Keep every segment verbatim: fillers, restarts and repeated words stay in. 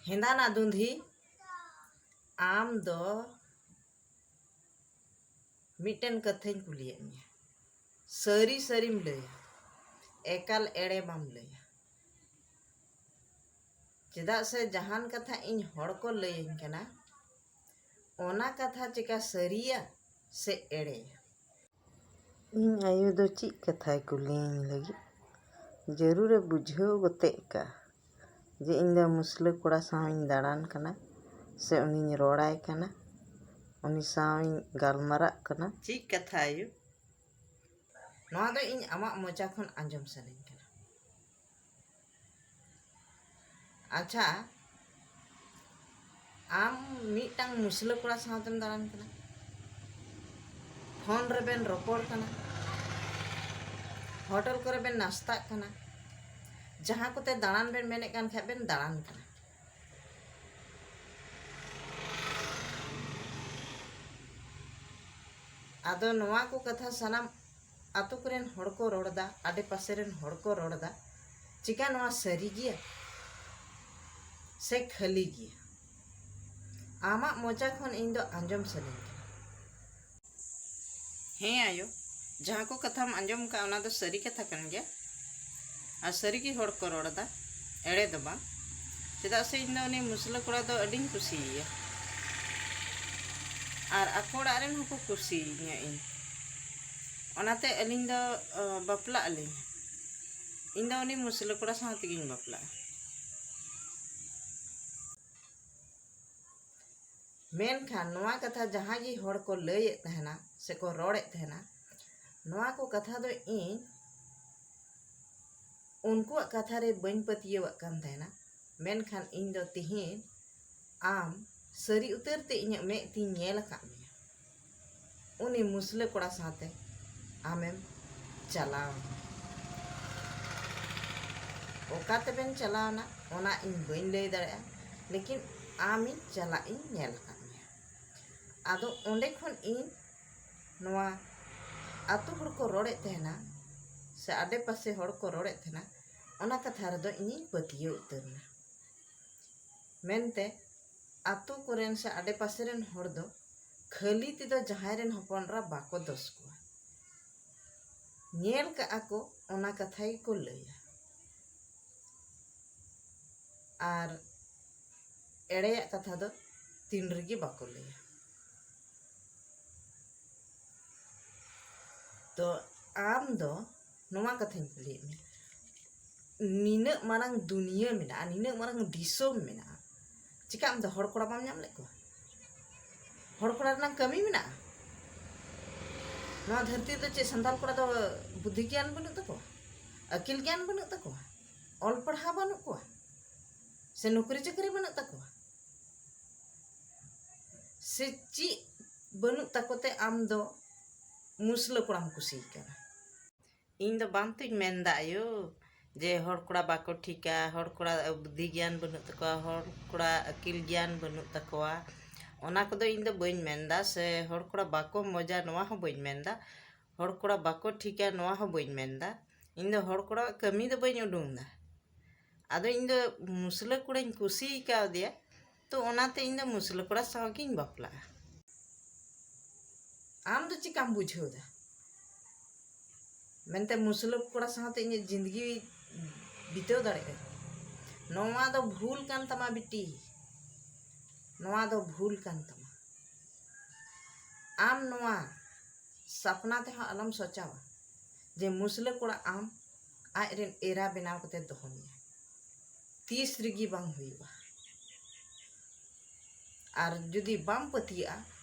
ᱦᱮᱸᱫᱟᱱᱟ ᱫᱩᱸᱫᱷᱤ, ᱟᱢ ᱫᱚ ᱢᱤᱫᱴᱮᱱ ᱠᱟᱛᱷᱟᱧ ᱠᱩᱞᱤᱭᱮᱫ ᱢᱮᱭᱟ, ᱥᱟᱹᱨᱤ ᱥᱟᱹᱨᱤᱢ ᱞᱟᱹᱭᱟ, ᱮᱠᱟᱞ ᱮᱲᱮ ᱵᱟᱢ ᱞᱟᱹᱭᱟ? ᱪᱮᱫᱟᱜ ᱥᱮ ᱡᱟᱦᱟᱱ ᱠᱟᱛᱷᱟ ᱤᱧ ᱦᱚᱲ ᱠᱚ ᱞᱟᱹᱭᱟᱹᱧ ᱠᱟᱱᱟ, ᱚᱱᱟ ᱠᱟᱛᱷᱟ ᱪᱮᱠᱟ ᱥᱟᱹᱨᱤᱭᱟ ᱥᱮ ᱮᱲᱮᱭᱟ? ᱤᱧ ᱟᱭᱳ ᱫᱚ ᱪᱮᱫ ᱠᱟᱛᱷᱟᱭ ᱠᱩᱞᱤᱭᱤᱧ ᱞᱟᱹᱜᱤᱫ? ᱡᱟᱹᱨᱩᱲᱮ ᱵᱩᱡᱷᱟᱹᱣ ᱜᱚᱛᱮᱜ ᱠᱟᱜᱼᱟ ᱡᱮ ᱤᱧ ᱫᱚ ᱢᱩᱥᱞᱟᱹ ᱠᱚᱲᱟ ᱥᱟᱶ ᱤᱧ ᱫᱟᱬᱟᱱ ᱠᱟᱱᱟ ᱥᱮ ᱩᱱᱤᱧ ᱨᱚᱲᱟᱭ ᱠᱟᱱᱟ, ᱩᱱᱤ ᱥᱟᱶ ᱤᱧ ᱜᱟᱞᱢᱟᱨᱟᱜ ᱠᱟᱱᱟ᱾ ᱪᱮᱫ ᱠᱟᱛᱷᱟ ᱟᱭᱳ? ᱱᱚᱣᱟ ᱫᱚ ᱤᱧ ᱟᱢᱟᱜ ᱢᱚᱪᱟ ᱠᱷᱚᱱ ᱟᱸᱡᱚᱢ ᱥᱟᱱᱟᱧ ᱠᱟᱱᱟ᱾ ᱟᱪᱪᱷᱟ, ᱟᱢ ᱢᱤᱫᱴᱟᱝ ᱢᱩᱥᱞᱟᱹ ᱠᱚᱲᱟ ᱥᱟᱶᱛᱮᱢ ᱫᱟᱬᱟᱱ ᱠᱟᱱᱟ, ᱯᱷᱳᱱ ᱨᱮᱵᱮᱱ ᱨᱚᱯᱚᱲ ᱠᱟᱱᱟ, ᱦᱳᱴᱮᱞ ᱠᱚᱨᱮ ᱵᱮᱱ ᱱᱟᱥᱛᱟᱜ ᱠᱟᱱᱟ, ᱡᱟᱦᱟᱸ ᱠᱚᱛᱮ ᱫᱟᱬᱟᱱ ᱵᱮᱱ ᱢᱮᱱᱮᱫ ᱠᱟᱱ ᱠᱷᱟᱡ ᱵᱮᱱ ᱫᱟᱬᱟᱱ ᱠᱟᱱᱟ᱾ ᱟᱫᱚ ᱱᱚᱣᱟ ᱠᱚ ᱠᱟᱛᱷᱟ ᱥᱟᱱᱟᱢ ᱟᱛᱳ ᱠᱚᱨᱮᱱ ᱦᱚᱲ ᱠᱚ ᱨᱚᱲ ᱮᱫᱟ, ᱟᱰᱮ ᱯᱟᱥᱮ ᱨᱮᱱ ᱦᱚᱲ ᱠᱚ ᱨᱚᱲ ᱮᱫᱟ, ᱪᱮᱠᱟ ᱱᱚᱣᱟ ᱥᱟᱹᱨᱤ ᱜᱮᱭᱟ ᱥᱮ ᱠᱷᱟᱹᱞᱤ ᱜᱮᱭᱟ? ᱟᱢᱟᱜ ᱢᱚᱪᱟ ᱠᱷᱚᱱ ᱤᱧ ᱫᱚ ᱟᱸᱡᱚᱢ ᱥᱟᱱᱟᱧ ᱠᱟᱱᱟ᱾ ᱦᱮᱸ ᱟᱭᱳ, ᱡᱟᱦᱟᱸ ᱠᱚ ᱠᱟᱛᱷᱟᱢ ᱟᱸᱡᱚᱢ ᱠᱟᱜᱼᱟ, ᱚᱱᱟ ᱫᱚ ᱥᱟᱹᱨᱤ ᱠᱟᱛᱷᱟ ᱠᱟᱱ ᱜᱮᱭᱟ᱾ ᱟᱨ ᱥᱟᱹᱨᱤ ᱜᱮ ᱦᱚᱲ ᱠᱚ ᱨᱚᱲ ᱮᱫᱟ, ᱮᱲᱮ ᱫᱚ ᱵᱟᱝ᱾ ᱪᱮᱫᱟᱜ ᱥᱮ ᱤᱧ ᱫᱚ ᱩᱱᱤ ᱢᱩᱥᱞᱟᱹ ᱠᱚᱲᱟ ᱫᱚ ᱟᱹᱰᱤᱧ ᱠᱩᱥᱤᱭᱟᱭᱟ, ᱟᱨ ᱟᱠᱚ ᱚᱲᱟᱜ ᱨᱮᱱ ᱦᱚᱸᱠᱚ ᱠᱩᱥᱤᱭᱟᱹᱧᱟ ᱤᱧ᱾ ᱚᱱᱟᱛᱮ ᱟᱹᱞᱤᱧ ᱫᱚ, ᱚ, ᱵᱟᱯᱞᱟᱜ ᱟᱹᱞᱤᱧ᱾ ᱤᱧ ᱫᱚ ᱩᱱᱤ ᱢᱩᱥᱞᱟᱹ ᱠᱚᱲᱟ ᱥᱟᱶ ᱛᱮᱜᱤᱧ ᱵᱟᱯᱞᱟᱜᱼᱟ᱾ ᱢᱮᱱᱠᱷᱟᱱ ᱱᱚᱣᱟ ᱠᱟᱛᱷᱟ ᱡᱟᱦᱟᱸ ᱜᱮ ᱦᱚᱲ ᱠᱚ ᱞᱟᱹᱭᱮᱫ ᱛᱟᱦᱮᱱᱟ ᱥᱮᱠᱚ ᱨᱚᱲᱮᱫ ᱛᱟᱦᱮᱱᱟ, ᱱᱚᱣᱟ ᱠᱚ ᱠᱟᱛᱷᱟ ᱫᱚ ᱤᱧ ᱩᱱᱠᱩᱣᱟᱜ ᱠᱟᱛᱷᱟ ᱨᱮ ᱵᱟᱹᱧ ᱯᱟᱹᱛᱭᱟᱹᱣᱟᱜ ᱠᱟᱱ ᱛᱟᱦᱮᱱᱟ᱾ ᱢᱮᱱᱠᱷᱟᱱ ᱤᱧ ᱫᱚ ᱛᱤᱦᱤᱧ ᱟᱢ ᱥᱟᱹᱨᱤ ᱩᱛᱟᱹᱨ ᱛᱮ ᱤᱧᱟᱹᱜ ᱢᱮᱫ ᱛᱤᱧ ᱧᱮᱞ ᱟᱠᱟᱫ ᱢᱮᱭᱟ᱾ ᱩᱱᱤ ᱢᱩᱥᱞᱟᱹ ᱠᱚᱲᱟ ᱥᱟᱶᱛᱮ ᱟᱢᱮᱢ ᱪᱟᱞᱟᱣ ᱮᱱᱟ᱾ ᱚᱠᱟ ᱛᱮᱵᱮᱱ ᱪᱟᱞᱟᱣ ᱮᱱᱟ, ᱚᱱᱟ ᱤᱧ ᱵᱟᱹᱧ ᱞᱟᱹᱭ ᱫᱟᱲᱮᱭᱟᱜᱼᱟ, ᱞᱮᱠᱤᱱ ᱟᱢᱤᱧ ᱪᱟᱞᱟᱜ ᱤᱧ ᱧᱮᱞ ᱟᱠᱟᱫ ᱢᱮᱭᱟ᱾ ᱟᱫᱚ ᱚᱸᱰᱮ ᱠᱷᱚᱱ ᱤᱧ ᱱᱚᱣᱟ ᱟᱛᱳ ᱦᱚᱲ ᱠᱚ ᱨᱚᱲᱮᱫ ᱛᱟᱦᱮᱱᱟ ᱥᱮ ᱟᱰᱮ ᱯᱟᱥᱮ ᱦᱚᱲ ᱠᱚ ᱨᱚᱲᱮᱫ ᱛᱟᱦᱮᱱᱟ, ᱚᱱᱟ ᱠᱟᱛᱷᱟ ᱨᱮᱫᱚ ᱤᱧᱤᱧ ᱯᱟᱹᱛᱭᱟᱹᱣ ᱩᱛᱟᱹᱨ ᱮᱱᱟ᱾ ᱢᱮᱱᱛᱮ ᱟᱛᱳ ᱠᱚᱨᱮᱱ ᱥᱮ ᱟᱰᱮᱯᱟᱥᱮ ᱨᱮᱱ ᱦᱚᱲ ᱫᱚ ᱠᱷᱟᱹᱞᱤ ᱛᱮᱫᱚ ᱡᱟᱦᱟᱸᱭ ᱨᱮᱱ ᱦᱚᱯᱚᱱ ᱮᱨᱟ ᱵᱟᱠᱚ ᱫᱚᱥ ᱠᱚᱣᱟ᱾ ᱧᱮᱞ ᱠᱟᱜᱼᱟ ᱠᱚ, ᱚᱱᱟ ᱠᱟᱛᱷᱟ ᱜᱮᱠᱚ ᱞᱟᱹᱭᱟ᱾ ᱟᱨ ᱮᱲᱮᱭᱟᱜ ᱠᱟᱛᱷᱟ ᱫᱚ ᱛᱤᱱ ᱨᱮᱜᱮ ᱵᱟᱠᱚ ᱞᱟᱹᱭᱟ᱾ ᱛᱚ ᱟᱢ ᱫᱚ ᱱᱚᱣᱟ ᱠᱟᱛᱷᱟᱧ ᱠᱩᱞᱤᱭᱮᱫ ᱢᱮᱭᱟ, ᱱᱤᱱᱟᱹᱜ ᱢᱟᱨᱟᱝ ᱫᱩᱱᱤᱭᱟᱹ ᱢᱮᱱᱟᱜᱼᱟ, ᱱᱤᱱᱟᱹᱜ ᱢᱟᱨᱟᱝ ᱫᱤᱥᱚᱢ ᱢᱮᱱᱟᱜᱼᱟ, ᱪᱮᱠᱟ ᱟᱢ ᱫᱚ ᱦᱚᱲ ᱠᱚᱲᱟ ᱵᱟᱢ ᱧᱟᱢ ᱞᱮᱫ ᱠᱚᱣᱟ? ᱦᱚᱲ ᱠᱚᱲᱟ ᱨᱮᱱᱟᱜ ᱠᱟᱹᱢᱤ ᱢᱮᱱᱟᱜᱼᱟ? ᱱᱚᱣᱟ ᱫᱷᱟᱹᱨᱛᱤ ᱨᱮᱫᱚ ᱪᱮᱫ ᱥᱟᱱᱛᱟᱲ ᱠᱚᱲᱟ ᱫᱚ ᱵᱩᱫᱽᱫᱷᱤ ᱜᱮᱭᱟᱱ ᱵᱟᱹᱱᱩᱜ ᱛᱟᱠᱚᱣᱟ? ᱟᱹᱠᱤᱞ ᱜᱮᱭᱟᱱ ᱵᱟᱹᱱᱩᱜ ᱛᱟᱠᱚᱣᱟ? ᱚᱞ ᱯᱟᱲᱦᱟᱣ ᱵᱟᱹᱱᱩᱜ ᱠᱚᱣᱟ? ᱥᱮ ᱱᱚᱠᱨᱤ ᱪᱟᱹᱠᱨᱤ ᱵᱟᱹᱱᱩᱜ ᱛᱟᱠᱚᱣᱟ? ᱥᱮ ᱪᱮᱫ ᱵᱟᱹᱱᱩᱜ ᱛᱟᱠᱚ ᱛᱮ ᱟᱢ ᱫᱚ ᱢᱩᱥᱞᱟᱹ ᱠᱚᱲᱟᱢ ᱠᱩᱥᱤᱭᱟᱭ ᱠᱟᱱᱟ? ᱤᱧ ᱫᱚ ᱵᱟᱝ ᱛᱚᱧ ᱢᱮᱱᱫᱟ ᱟᱭᱳ, ᱡᱮ ᱦᱚᱲ ᱠᱚᱲᱟ ᱵᱟᱠᱚ ᱴᱷᱤᱠᱟ, ᱦᱚᱲ ᱠᱚᱲᱟ ᱵᱩᱫᱽᱫᱷᱤ ᱜᱮᱭᱟᱱ ᱵᱟᱹᱱᱩᱜ ᱛᱟᱠᱚᱣᱟ, ᱦᱚᱲ ᱠᱚᱲᱟ ᱟᱹᱠᱤᱞ ᱜᱮᱭᱟᱱ ᱵᱟᱹᱱᱩᱜ ᱛᱟᱠᱚᱣᱟ, ᱚᱱᱟ ᱠᱚᱫᱚ ᱤᱧ ᱫᱚ ᱵᱟᱹᱧ ᱢᱮᱱᱫᱟ᱾ ᱥᱮ ᱦᱚᱲ ᱠᱚᱲᱟ ᱵᱟᱠᱚ ᱢᱚᱡᱟ, ᱱᱚᱣᱟ ᱦᱚᱸ ᱵᱟᱹᱧ ᱢᱮᱱᱫᱟ᱾ ᱦᱚᱲ ᱠᱚᱲᱟ ᱵᱟᱠᱚ ᱴᱷᱤᱠᱟ, ᱱᱚᱣᱟ ᱦᱚᱸ ᱵᱟᱹᱧ ᱢᱮᱱᱫᱟ᱾ ᱤᱧ ᱫᱚ ᱦᱚᱲ ᱠᱚᱲᱟᱣᱟᱜ ᱠᱟᱹᱢᱤ ᱫᱚ ᱵᱟᱹᱧ ᱩᱰᱩᱝ ᱫᱟ᱾ ᱟᱫᱚ ᱤᱧ ᱫᱚ ᱢᱩᱥᱞᱟᱹ ᱠᱚᱲᱟᱧ ᱠᱩᱥᱤ ᱠᱟᱣᱫᱮᱭᱟ, ᱛᱚ ᱚᱱᱟᱛᱮ ᱤᱧ ᱫᱚ ᱢᱩᱥᱞᱟᱹ ᱠᱚᱲᱟ ᱥᱟᱶ ᱜᱤᱧ ᱵᱟᱯᱞᱟᱜᱼᱟ᱾ ᱟᱢ ᱫᱚ ᱪᱮᱠᱟᱢ ᱵᱩᱡᱷᱟᱹᱣ ᱫᱟ ᱢᱮᱱᱛᱮ ᱢᱩᱥᱞᱟᱹ ᱠᱚᱲᱟ ᱥᱟᱶᱛᱮ ᱤᱧᱟᱹᱜ ᱡᱤᱱᱫᱜᱤ ᱵᱤᱛᱟᱹᱣ ᱫᱟᱲᱮᱭᱟᱜᱼᱟ? ᱱᱚᱣᱟ ᱫᱚ ᱵᱷᱩᱞ ᱠᱟᱱ ᱛᱟᱢᱟ ᱵᱤᱴᱤ, ᱱᱚᱣᱟ ᱫᱚ ᱵᱷᱩᱞ ᱠᱟᱱ ᱛᱟᱢᱟ᱾ ᱟᱢ ᱱᱚᱣᱟ ᱥᱟᱯᱱᱟ ᱛᱮᱦᱚᱸ ᱟᱞᱚᱢ ᱥᱚᱪᱟᱣᱟ ᱡᱮ ᱢᱩᱥᱞᱟᱹ ᱠᱚᱲᱟ ᱟᱢ ᱟᱡ ᱨᱮᱱ ᱮᱨᱟ ᱵᱮᱱᱟᱣ ᱠᱟᱛᱮ ᱫᱚᱦᱚ ᱢᱮᱭᱟ᱾ ᱛᱤᱥ ᱨᱮᱜᱮ ᱵᱟᱝ ᱦᱩᱭᱩᱜᱼᱟ᱾ ᱟᱨ ᱡᱩᱫᱤ ᱵᱟᱢ ᱯᱟᱹᱛᱭᱟᱹᱜᱼᱟ,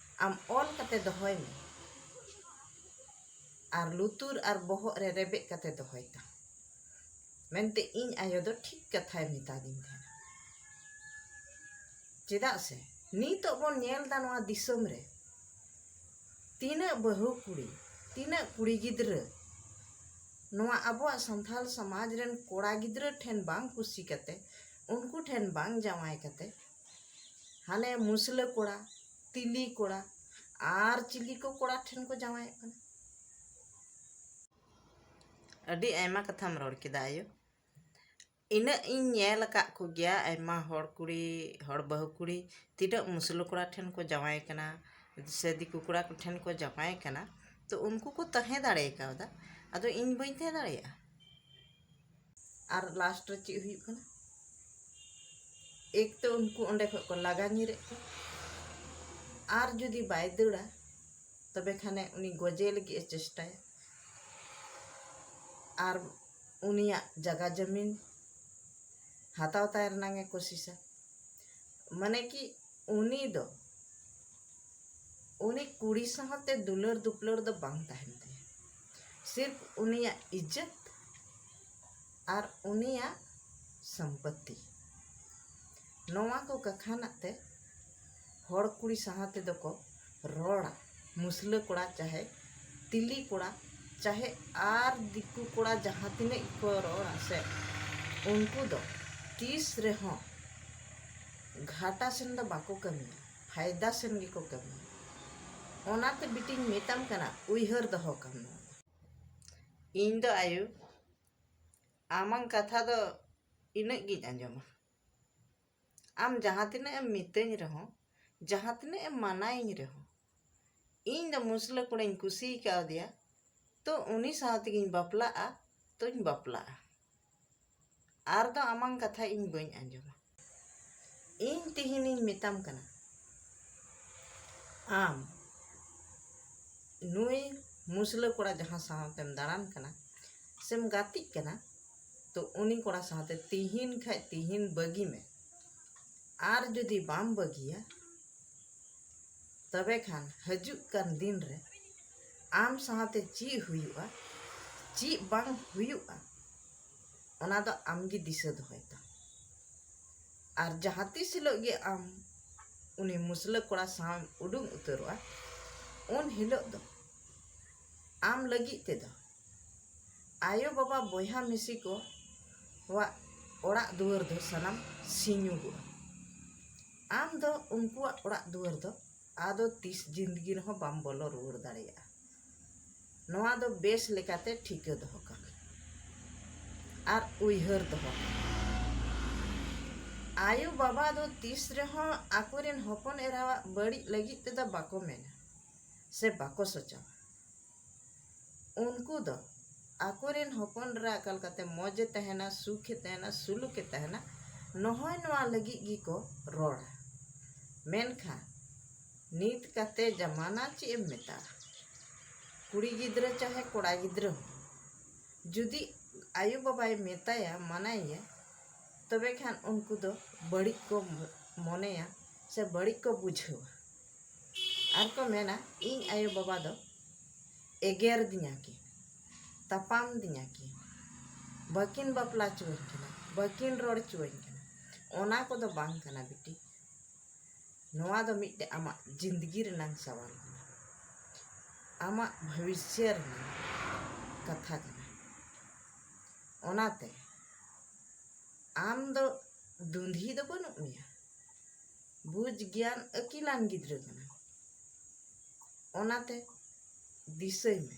ᱟᱢ ᱚᱞ ᱠᱟᱛᱮ ᱫᱚᱦᱚᱭ ᱢᱮ, ᱟᱨ ᱞᱩᱛᱩᱨ ᱟᱨ ᱵᱚᱦᱚᱜ ᱨᱮ ᱨᱮᱵᱮᱫ ᱠᱟᱛᱮ ᱫᱚᱦᱚᱭ ᱛᱟᱢ, ᱢᱮᱱᱛᱮ ᱤᱧ ᱟᱭᱳ ᱫᱚ ᱴᱷᱤᱠ ᱠᱟᱛᱷᱟᱭ ᱢᱮᱛᱟᱫᱤᱧ ᱛᱟᱦᱮᱱᱟ᱾ ᱪᱮᱫᱟᱜ ᱥᱮ ᱱᱤᱛᱚᱜ ᱵᱚᱱ ᱧᱮᱞ ᱮᱫᱟ ᱱᱚᱣᱟ ᱫᱤᱥᱚᱢ ᱨᱮ ᱛᱤᱱᱟᱹᱜ ᱵᱟᱹᱦᱩ ᱠᱩᱲᱤ, ᱛᱤᱱᱟᱹᱜ ᱠᱩᱲᱤ ᱜᱤᱫᱽᱨᱟᱹ ᱱᱚᱣᱟ ᱟᱵᱚᱣᱟᱜ ᱥᱟᱱᱛᱟᱲ ᱥᱚᱢᱟᱡᱽ ᱨᱮᱱ ᱠᱚᱲᱟ ᱜᱤᱫᱽᱨᱟᱹ ᱴᱷᱮᱱ ᱵᱟᱝ ᱠᱩᱥᱤ ᱠᱟᱛᱮ, ᱩᱱᱠᱩ ᱴᱷᱮᱱ ᱵᱟᱝ ᱡᱟᱶᱟᱭ ᱠᱟᱛᱮ, ᱦᱟᱱᱮ ᱢᱩᱥᱞᱟᱹ ᱠᱚᱲᱟ, ᱛᱤᱞᱤ ᱠᱚᱲᱟ, ᱟᱨ ᱪᱤᱞᱤ ᱠᱚ ᱠᱚᱲᱟ ᱴᱷᱮᱱ ᱠᱚ ᱡᱟᱶᱟᱭᱚᱜ ᱠᱟᱱᱟ᱾ ᱟᱹᱰᱤ ᱟᱭᱢᱟ ᱠᱟᱛᱷᱟᱢ ᱨᱚᱲ ᱠᱮᱫᱟ ᱟᱭᱳ᱾ ᱤᱱᱟᱹᱜ ᱤᱧ ᱧᱮᱞ ᱟᱠᱟᱫ ᱠᱚᱜᱮᱭᱟ, ᱟᱭᱢᱟ ᱦᱚᱲ ᱠᱩᱲᱤ, ᱦᱚᱲ ᱵᱟᱹᱦᱩ ᱠᱩᱲᱤ ᱛᱤᱱᱟᱹᱜ ᱢᱩᱥᱞᱟᱹ ᱠᱚᱲᱟ ᱴᱷᱮᱱ ᱠᱚ ᱡᱟᱶᱟᱭ ᱠᱟᱱᱟ ᱥᱮ ᱫᱤᱠᱩ ᱠᱚᱲᱟ ᱠᱚ ᱴᱷᱮᱱ ᱠᱚ ᱡᱟᱶᱟᱭ ᱠᱟᱱᱟ, ᱛᱚ ᱩᱱᱠᱩ ᱠᱚ ᱛᱟᱦᱮᱸ ᱫᱟᱲᱮ ᱠᱟᱣᱫᱟ᱾ ᱟᱫᱚ ᱤᱧ ᱵᱟᱹᱧ ᱛᱟᱦᱮᱸ ᱫᱟᱲᱮᱭᱟᱜᱼᱟ? ᱟᱨ ᱞᱟᱥᱴ ᱨᱮ ᱪᱮᱫ ᱦᱩᱭᱩᱜ ᱠᱟᱱᱟ? ᱮᱠ ᱛᱚ ᱩᱱᱠᱩ ᱚᱸᱰᱮ ᱠᱷᱚᱱ ᱠᱚ ᱞᱟᱜᱟ ᱧᱤᱨᱮᱫ ᱠᱚᱣᱟ, ᱟᱨ ᱡᱩᱫᱤ ᱵᱟᱭ ᱫᱟᱹᱲᱟ, ᱛᱚᱵᱮ ᱠᱷᱟᱱᱮ ᱩᱱᱤ ᱜᱚᱡᱮ ᱞᱟᱹᱜᱤᱫ ᱮ ᱪᱮᱥᱴᱟᱭᱟ, ᱟᱨ ᱩᱱᱤᱭᱟᱜ ᱡᱟᱭᱜᱟ ᱡᱟᱹᱢᱤᱱ ᱦᱟᱛᱟᱣ ᱛᱟᱭ ᱨᱮᱱᱟᱝ ᱮ ᱠᱳᱥᱤᱥᱟ᱾ ᱢᱟᱱᱮ ᱠᱤ ᱩᱱᱤ ᱫᱚ ᱩᱱᱤ ᱠᱩᱲᱤ ᱥᱟᱶᱛᱮ ᱫᱩᱞᱟᱹᱲ ᱫᱩᱯᱞᱟᱹᱲ ᱫᱚ ᱵᱟᱝ ᱛᱟᱦᱮᱱ ᱛᱟᱭᱟ, ᱥᱤᱨᱯ ᱩᱱᱤᱭᱟᱜ ᱤᱡᱽᱡᱚᱛ ᱟᱨ ᱩᱱᱤᱭᱟᱜ ᱥᱚᱢᱯᱚᱛᱛᱤ᱾ ᱱᱚᱣᱟ ᱠᱚ ᱠᱟᱠᱷᱟᱱᱟᱜ ᱛᱮ ᱦᱚᱲ ᱠᱩᱲᱤ ᱥᱟᱶ ᱛᱮᱫᱚ ᱠᱚ ᱨᱚᱲᱟ, ᱢᱩᱥᱞᱟᱹ ᱠᱚᱲᱟ ᱪᱟᱦᱮ ᱛᱤᱞᱤ ᱠᱚᱲᱟ ᱪᱟᱦᱮ ᱟᱨ ᱫᱤᱠᱩ ᱠᱚᱲᱟ ᱡᱟᱦᱟᱸ ᱛᱤᱱᱟᱹᱜ ᱜᱮᱠᱚ ᱨᱚᱲᱟ ᱥᱮ, ᱩᱱᱠᱩ ᱫᱚ ᱛᱤᱥ ᱨᱮᱦᱚᱸ ᱜᱷᱟᱴᱟ ᱥᱮᱱ ᱫᱚ ᱵᱟᱠᱚ ᱠᱟᱹᱢᱤᱭᱟ, ᱯᱷᱟᱭᱫᱟ ᱥᱮᱱ ᱜᱮᱠᱚ ᱠᱟᱹᱢᱤᱭᱟ᱾ ᱚᱱᱟᱛᱮ ᱵᱤᱴᱤᱧ ᱢᱮᱛᱟᱢ ᱠᱟᱱᱟ, ᱩᱭᱦᱟᱹᱨ ᱫᱚᱦᱚ ᱠᱟᱢ ᱱᱚᱣᱟ ᱫᱚ᱾ ᱤᱧ ᱫᱚ ᱟᱭᱳ, ᱟᱢᱟᱝ ᱠᱟᱛᱷᱟ ᱫᱚ ᱤᱱᱟᱹᱜ ᱜᱤᱧ ᱟᱸᱡᱚᱢᱟ᱾ ᱟᱢ ᱡᱟᱦᱟᱸ ᱛᱤᱱᱟᱹᱜ ᱮᱢ ᱢᱤᱛᱟᱹᱧ ᱨᱮᱦᱚᱸ, ᱡᱟᱦᱟᱸ ᱛᱤᱱᱟᱹᱜ ᱮᱢ ᱢᱟᱱᱟᱭᱤᱧ ᱨᱮᱦᱚᱸ, ᱤᱧ ᱫᱚ ᱢᱩᱥᱞᱟᱹ ᱠᱚᱲᱟᱧ ᱠᱩᱥᱤ ᱠᱟᱣᱫᱮᱭᱟ, ᱛᱚ ᱩᱱᱤ ᱥᱟᱶ ᱛᱮᱜᱤᱧ ᱵᱟᱯᱞᱟᱜᱼᱟ, ᱛᱚᱧ ᱵᱟᱯᱞᱟᱜᱼᱟ᱾ ᱟᱨ ᱫᱚ ᱟᱢᱟᱝ ᱠᱟᱛᱷᱟ ᱤᱧ ᱵᱟᱹᱧ ᱟᱸᱡᱚᱢᱟ᱾ ᱤᱧ ᱛᱮᱦᱮᱧᱤᱧ ᱢᱮᱛᱟᱢ ᱠᱟᱱᱟ, ᱟᱢ ᱱᱩᱭ ᱢᱩᱥᱞᱟᱹ ᱠᱚᱲᱟ ᱡᱟᱦᱟᱸ ᱥᱟᱶᱛᱮᱢ ᱫᱟᱬᱟᱱ ᱠᱟᱱᱟ ᱥᱮᱢ ᱜᱟᱛᱮᱜ ᱠᱟᱱᱟ, ᱛᱚ ᱩᱱᱤ ᱠᱚᱲᱟ ᱥᱟᱶᱛᱮ ᱛᱤᱦᱤᱧ ᱠᱷᱟᱡ ᱛᱤᱦᱤᱧ ᱵᱟᱹᱜᱤ ᱢᱮ᱾ ᱟᱨ ᱡᱩᱫᱤ ᱵᱟᱢ ᱵᱟᱹᱜᱤᱭᱟ, ᱛᱚᱵᱮ ᱠᱷᱟᱱ ᱦᱤᱡᱩᱜ ᱠᱟᱱ ᱫᱤᱱ ᱨᱮ ᱟᱢ ᱥᱟᱶᱛᱮ ᱪᱮᱫ ᱦᱩᱭᱩᱜᱼᱟ, ᱪᱮᱫ ᱵᱟᱝ ᱦᱩᱭᱩᱜᱼᱟ, ᱚᱱᱟ ᱫᱚ ᱟᱢᱜᱮ ᱫᱤᱥᱟᱹ ᱫᱚᱦᱚᱭ ᱛᱟᱢ᱾ ᱟᱨ ᱡᱟᱦᱟᱸ ᱛᱤᱥ ᱦᱤᱞᱳᱜ ᱜᱮ ᱟᱢ ᱩᱱᱤ ᱢᱩᱥᱞᱟᱹ ᱠᱚᱲᱟ ᱥᱟᱶ ᱩᱰᱩᱝ ᱩᱛᱟᱹᱨᱚᱜᱼᱟ, ᱩᱱ ᱦᱤᱞᱳᱜ ᱫᱚ ᱟᱢ ᱞᱟᱹᱜᱤᱫ ᱛᱮᱫᱚ ᱟᱭᱳ ᱵᱟᱵᱟ ᱵᱚᱭᱦᱟ ᱢᱤᱥᱤ ᱠᱚᱣᱟᱜ ᱚᱲᱟᱜ ᱫᱩᱣᱟᱹᱨ ᱫᱚ ᱥᱟᱱᱟᱢ ᱥᱤᱧᱚᱜᱚᱜᱼᱟ᱾ ᱟᱢ ᱫᱚ ᱩᱱᱠᱩᱣᱟᱜ ᱚᱲᱟᱜ ᱫᱩᱣᱟᱹᱨ ᱫᱚ ᱟᱫᱚ ᱛᱤᱥ ᱡᱤᱱᱫᱜᱤ ᱨᱮᱦᱚᱸ ᱵᱟᱢ ᱵᱚᱞᱚ ᱨᱩᱣᱟᱹᱲ ᱫᱟᱲᱮᱭᱟᱜᱼᱟ᱾ ᱱᱚᱣᱟ ᱫᱚ ᱵᱮᱥ ᱞᱮᱠᱟᱛᱮ ᱴᱷᱤᱠᱟᱹ ᱫᱚᱦᱚ ᱠᱟᱜ ᱢᱮ᱾ ᱟᱨ ᱩᱭᱦᱟᱹᱨ ᱫᱚᱦᱚ᱾ ᱟᱭᱳ ᱵᱟᱵᱟ ᱫᱚ ᱛᱤᱥ ᱨᱮᱦᱚᱸ ᱟᱠᱚᱨᱮᱱ ᱦᱚᱯᱚᱱ ᱮᱨᱟᱣᱟᱜ ᱵᱟᱹᱲᱤᱡ ᱞᱟᱹᱜᱤᱫ ᱛᱮᱫᱚ ᱵᱟᱠᱚ ᱢᱮᱱᱟ ᱥᱮ ᱵᱟᱠᱚ ᱥᱚᱪᱟᱣᱟ᱾ ᱩᱱᱠᱩ ᱫᱚ ᱟᱠᱚᱨᱮᱱ ᱦᱚᱯᱚᱱ ᱮᱨᱟ ᱚᱠᱟ ᱞᱮᱠᱟᱛᱮ ᱢᱚᱡᱽ ᱮ ᱛᱟᱦᱮᱱᱟ, ᱥᱩᱠ ᱮ ᱛᱟᱦᱮᱱᱟ, ᱥᱩᱞᱩᱠ ᱮ ᱛᱟᱦᱮᱱᱟ, ᱱᱚᱦᱚᱭ ᱱᱚᱣᱟ ᱞᱟᱹᱜᱤᱫ ᱜᱮᱠᱚ ᱨᱚᱲᱟ᱾ ᱢᱮᱱᱠᱷᱟᱱ ᱱᱤᱛ ᱠᱟᱛᱮ ᱡᱟᱢᱟᱱᱟ ᱪᱮᱫ ᱮᱢ ᱢᱮᱛᱟᱜᱼᱟ, ᱠᱩᱲᱤ ᱜᱤᱫᱽᱨᱟᱹ ᱪᱟᱦᱮ ᱠᱚᱲᱟ ᱜᱤᱫᱽᱨᱟᱹ ᱦᱚᱸ ᱡᱩᱫᱤ ᱟᱭᱳ ᱵᱟᱵᱟᱭ ᱢᱮᱛᱟᱭᱟ, ᱢᱟᱱᱟᱭᱮᱭᱟ, ᱛᱚᱵᱮ ᱠᱷᱟᱱ ᱩᱱᱠᱩ ᱫᱚ ᱵᱟᱹᱲᱤᱡ ᱠᱚ ᱢᱚᱱᱮᱭᱟ ᱥᱮ ᱵᱟᱹᱲᱤᱡ ᱠᱚ ᱵᱩᱡᱷᱟᱹᱣᱟ᱾ ᱟᱨ ᱠᱚ ᱢᱮᱱᱟ, "ᱤᱧ ᱟᱭᱳ ᱵᱟᱵᱟ ᱫᱚ ᱮᱜᱮᱨ ᱫᱤᱧᱟ ᱠᱤᱱ, ᱛᱟᱯᱟᱢ ᱫᱤᱧᱟ ᱠᱤᱱ, ᱵᱟᱹᱠᱤᱱ ᱵᱟᱯᱞᱟ ᱦᱚᱪᱚᱣᱟᱹᱧ ᱠᱟᱱᱟ, ᱵᱟᱹᱠᱤᱱ ᱨᱚᱲ ᱦᱚᱪᱚᱣᱟᱹᱧ ᱠᱟᱱᱟ᱾" ᱚᱱᱟ ᱠᱚᱫᱚ ᱵᱟᱝ ᱠᱟᱱᱟ ᱵᱤᱴᱤ᱾ ᱱᱚᱣᱟ ᱫᱚ ᱢᱤᱫᱴᱮᱱ ᱟᱢᱟᱜ ᱡᱤᱱᱫᱜᱤ ᱨᱮᱱᱟᱝ ᱥᱟᱣᱟᱞ ᱠᱟᱱᱟ, ᱟᱢᱟᱜ ᱵᱷᱚᱵᱤᱥᱥᱚ ᱨᱮᱱᱟᱝ ᱠᱟᱛᱷᱟ ᱠᱟᱱᱟ᱾ ᱚᱱᱟᱛᱮ ᱟᱢ ᱫᱚ ᱫᱩᱸᱫᱷᱤ ᱫᱚ ᱵᱟᱹᱱᱩᱜ ᱢᱮᱭᱟ, ᱵᱩᱡᱽ ᱜᱮᱭᱟᱱ ᱟᱹᱠᱤᱞᱟᱱ ᱜᱤᱫᱽᱨᱟᱹ ᱠᱟᱱᱟᱢ᱾ ᱚᱱᱟᱛᱮ ᱫᱤᱥᱟᱹᱭ ᱢᱮ,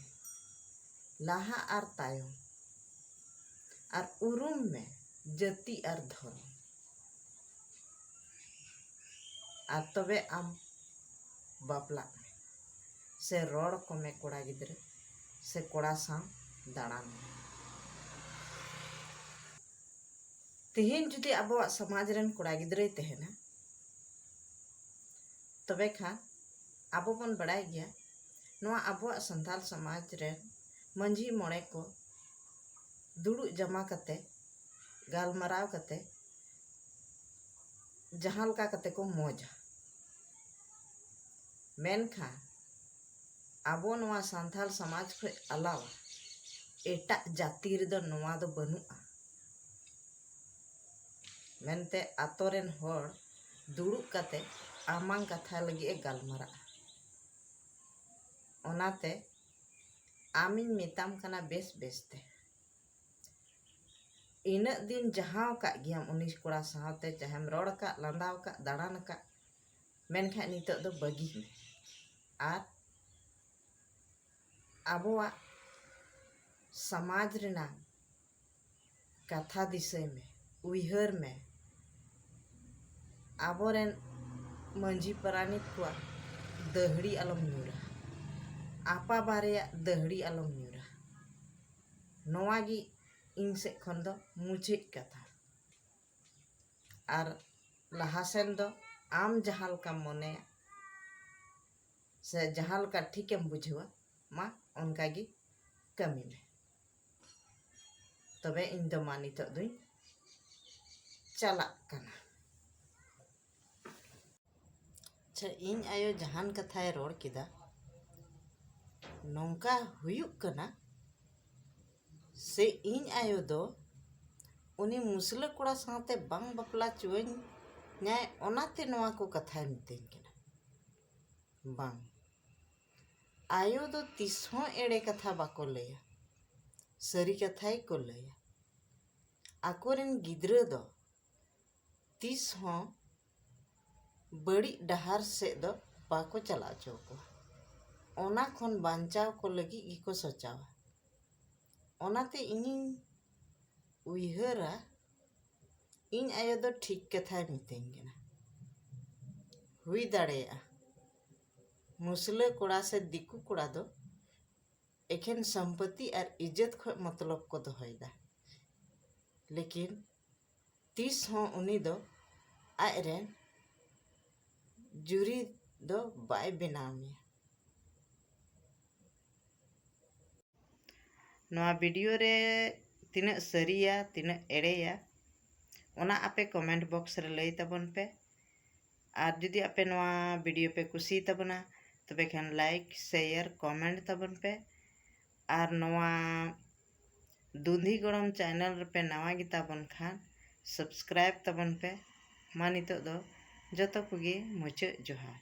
ᱞᱟᱦᱟ ᱟᱨ ᱛᱟᱭᱚᱢ, ᱟᱨ ᱩᱨᱩᱢ ᱢᱮ ᱡᱟᱹᱛᱤ ᱟᱨ ᱫᱷᱚᱨᱚᱢ᱾ ᱟᱨ ᱛᱚᱵᱮ ᱟᱢ ᱵᱟᱯᱞᱟᱜ ᱢᱮ, ᱥᱮ ᱨᱚᱲ ᱠᱚᱢᱮ ᱠᱚᱲᱟ ᱜᱤᱫᱽᱨᱟᱹ, ᱥᱮ ᱠᱚᱲᱟ ᱥᱟᱶ ᱫᱟᱬᱟᱱ ᱢᱮ᱾ ᱛᱮᱦᱮᱧ ᱡᱩᱫᱤ ᱟᱵᱚᱣᱟᱜ ᱥᱚᱢᱟᱡᱽ ᱨᱮᱱ ᱠᱚᱲᱟ ᱜᱤᱫᱽᱨᱟᱹᱭ ᱛᱟᱦᱮᱱᱟ, ᱛᱚᱵᱮ ᱠᱷᱟᱱ ᱟᱵᱚ ᱵᱚᱱ ᱵᱟᱲᱟᱭ ᱜᱮᱭᱟ, ᱱᱚᱣᱟ ᱟᱵᱚᱣᱟᱜ ᱥᱟᱱᱛᱟᱲ ᱥᱚᱢᱟᱡᱽ ᱨᱮᱱ ᱢᱟᱹᱡᱷᱤ ᱢᱚᱬᱮ ᱠᱚ ᱫᱩᱲᱩᱵ ᱡᱟᱢᱟ ᱠᱟᱛᱮ, ᱜᱟᱞᱢᱟᱨᱟᱣ ᱠᱟᱛᱮ, ᱡᱟᱦᱟᱸ ᱞᱮᱠᱟ ᱠᱟᱛᱮ ᱠᱚ ᱢᱚᱡᱟ᱾ ᱢᱮᱱᱠᱷᱟᱱ ᱟᱵᱚ ᱱᱚᱣᱟ ᱥᱟᱱᱛᱟᱲ ᱥᱚᱢᱟᱡᱽ ᱠᱷᱚᱱ ᱟᱞᱟᱣᱟ ᱮᱴᱟᱜ ᱡᱟᱹᱛᱤ ᱨᱮᱫᱚ ᱱᱚᱣᱟ ᱫᱚ ᱵᱟᱹᱱᱩᱜᱼᱟ ᱢᱮᱱᱛᱮ ᱟᱛᱳ ᱨᱮᱱ ᱦᱚᱲ ᱫᱩᱲᱩᱵ ᱠᱟᱛᱮ ᱟᱢᱟᱝ ᱠᱟᱛᱷᱟ ᱞᱟᱹᱜᱤᱫ ᱮ ᱜᱟᱞᱢᱟᱨᱟᱜᱼᱟ᱾ ᱚᱱᱟᱛᱮ ᱟᱢᱤᱧ ᱢᱮᱛᱟᱢ ᱠᱟᱱᱟ ᱵᱮᱥ ᱵᱮᱥ ᱛᱮ, ᱤᱱᱟᱹᱜ ᱫᱤᱱ ᱡᱟᱦᱟᱸ ᱟᱠᱟᱫ ᱜᱮᱭᱟᱢ ᱩᱱᱤ ᱠᱚᱲᱟ ᱥᱟᱶᱛᱮ, ᱪᱟᱦᱮᱢ ᱨᱚᱲ ᱟᱠᱟᱫ, ᱞᱟᱸᱫᱟ ᱟᱠᱟᱫ, ᱫᱟᱬᱟᱱ ᱟᱠᱟᱫ, ᱢᱮᱱᱠᱷᱟᱱ ᱱᱤᱛᱚᱜ ᱫᱚ ᱵᱟᱹᱜᱤ ᱢᱮ᱾ ᱟᱨ ᱟᱵᱚᱣᱟᱜ ᱥᱚᱢᱟᱡᱽ ᱨᱮᱱᱟᱜ ᱠᱟᱛᱷᱟ ᱫᱤᱥᱟᱹᱭ ᱢᱮ, ᱩᱭᱦᱟᱹᱨ ᱢᱮ, ᱟᱵᱚᱨᱮᱱ ᱢᱟᱹᱡᱷᱤ ᱯᱟᱨᱟᱱᱤᱠ ᱠᱚᱣᱟᱜ ᱫᱟᱹᱦᱲᱤ ᱟᱞᱚᱢ ᱧᱩᱨᱟ, ᱟᱯᱟ ᱵᱟᱨᱮᱭᱟᱜ ᱫᱟᱹᱦᱲᱤ ᱟᱞᱚᱢ ᱧᱩᱨᱟ᱾ ᱱᱚᱣᱟ ᱜᱮ ᱤᱧ ᱥᱮᱫ ᱠᱷᱚᱱ ᱫᱚ ᱢᱩᱪᱟᱹᱫ ᱠᱟᱛᱷᱟ᱾ ᱟᱨ ᱞᱟᱦᱟ ᱥᱮᱱ ᱫᱚ ᱟᱢ ᱡᱟᱦᱟᱸ ᱞᱮᱠᱟᱢ ᱢᱚᱱᱮᱭᱟ ᱥᱮ ᱡᱟᱦᱟᱸ ᱞᱮᱠᱟ ᱴᱷᱤᱠᱮᱢ ᱵᱩᱡᱷᱟᱹᱣᱟ, ᱢᱟ ᱚᱱᱠᱟ ᱜᱮ ᱠᱟᱹᱢᱤ ᱢᱮ᱾ ᱛᱚᱵᱮ ᱤᱧ ᱫᱚ ᱢᱟ ᱱᱤᱛᱚᱜ ᱫᱩᱧ ᱪᱟᱞᱟᱜ ᱠᱟᱱᱟ᱾ ᱟᱪᱪᱷᱟ, ᱤᱧ ᱟᱭᱳ ᱡᱟᱦᱟᱱ ᱠᱟᱛᱷᱟᱭ ᱨᱚᱲ ᱠᱮᱫᱟ, ᱱᱚᱝᱠᱟ ᱦᱩᱭᱩᱜ ᱠᱟᱱᱟ ᱥᱮ ᱤᱧ ᱟᱭᱳ ᱫᱚ ᱩᱱᱤ ᱢᱩᱥᱞᱟᱹ ᱠᱚᱲᱟ ᱥᱟᱶᱛᱮ ᱵᱟᱝ ᱵᱟᱯᱞᱟ ᱦᱚᱪᱚᱣᱟᱹᱧᱟᱭ, ᱚᱱᱟᱛᱮ ᱱᱚᱣᱟ ᱠᱚ ᱠᱟᱛᱷᱟᱭ ᱢᱤᱛᱟᱹᱧ ᱠᱟᱱᱟ? ᱵᱟᱝ, ᱟᱭᱳ ᱫᱚ ᱛᱤᱥ ᱦᱚᱸ ᱮᱲᱮ ᱠᱟᱛᱷᱟ ᱵᱟᱠᱚ ᱞᱟᱹᱭᱟ, ᱥᱟᱹᱨᱤ ᱠᱟᱛᱷᱟ ᱜᱮᱠᱚ ᱞᱟᱹᱭᱟ᱾ ᱟᱠᱚᱨᱮᱱ ᱜᱤᱫᱽᱨᱟᱹ ᱫᱚ ᱛᱤᱥ ᱦᱚᱸ ᱵᱟᱹᱲᱤᱡ ᱰᱟᱦᱟᱨ ᱥᱮᱫ ᱫᱚ ᱵᱟᱠᱚ ᱪᱟᱞᱟᱣ ᱦᱚᱪᱚ ᱟᱠᱚᱣᱟ᱾ ᱚᱱᱟ ᱠᱷᱚᱱ ᱵᱟᱧᱪᱟᱣ ᱠᱚ ᱞᱟᱹᱜᱤᱫ ᱜᱮᱠᱚ ᱥᱚᱪᱟᱣᱟ᱾ ᱚᱱᱟᱛᱮ ᱤᱧᱤᱧ ᱩᱭᱦᱟᱹᱨᱟ, ᱤᱧ ᱟᱭᱳ ᱫᱚ ᱴᱷᱤᱠ ᱠᱟᱛᱷᱟᱭ ᱢᱤᱛᱟᱹᱧ ᱠᱟᱱᱟ᱾ ᱦᱩᱭ ᱫᱟᱲᱮᱭᱟᱜᱼᱟ ᱢᱩᱥᱞᱟᱹ ᱠᱚᱲᱟ ᱥᱮ ᱫᱤᱠᱩ ᱠᱚᱲᱟ ᱫᱚ ᱮᱠᱷᱮᱱ ᱥᱚᱢᱯᱚᱛᱤ ᱟᱨ ᱤᱡᱽᱡᱚᱛ ᱠᱷᱚᱱ ᱢᱚᱛᱞᱚᱵ ᱠᱚ ᱫᱚᱦᱚᱭᱮᱫᱟ, ᱞᱮᱠᱤᱱ ᱛᱤᱥ ᱦᱚᱸ ᱩᱱᱤ ᱫᱚ ᱟᱡᱨᱮᱱ ᱡᱩᱨᱤ ᱫᱚ ᱵᱟᱭ ᱵᱮᱱᱟᱣ ᱢᱮᱭᱟ᱾ ᱱᱚᱣᱟ ᱵᱷᱤᱰᱤᱭᱳ ᱨᱮ ᱛᱤᱱᱟᱹᱜ ᱥᱟᱹᱨᱤᱭᱟ, ᱛᱤᱱᱟᱹᱜ ᱮᱲᱮᱭᱟ, ᱚᱱᱟ ᱟᱯᱮ ᱠᱚᱢᱮᱱᱴ ᱵᱚᱠᱥ ᱨᱮ ᱞᱟᱹᱭ ᱛᱟᱵᱚᱱ ᱯᱮ᱾ ᱟᱨ ᱡᱩᱫᱤ ᱟᱯᱮ ᱱᱚᱣᱟ ᱵᱷᱤᱰᱤᱭᱳ ᱯᱮ ᱠᱩᱥᱤᱭᱟᱛᱟᱵᱚᱱᱟ, ᱛᱚᱵᱮ ᱠᱷᱟᱱ ᱞᱟᱭᱤᱠ, ᱥᱮᱭᱟᱨ, ᱠᱚᱢᱮᱱᱴ ᱛᱟᱵᱚᱱ ᱯᱮ᱾ ᱟᱨ ᱱᱚᱣᱟ ᱫᱩᱸᱫᱷᱤ ᱜᱚᱲᱚᱢ ᱪᱮᱱᱮᱞ ᱨᱮᱯᱮ ᱱᱟᱣᱟ ᱜᱮᱛᱟᱵᱚᱱ ᱠᱷᱟᱱ ᱥᱟᱵᱥᱠᱨᱟᱭᱤᱵ ᱛᱟᱵᱚᱱ ᱯᱮ᱾ ᱢᱟ ᱱᱤᱛᱚᱜ ᱫᱚ ᱡᱚᱛᱚ ᱠᱚᱜᱮ ᱢᱩᱪᱟᱹᱫ ᱡᱚᱦᱟᱨ᱾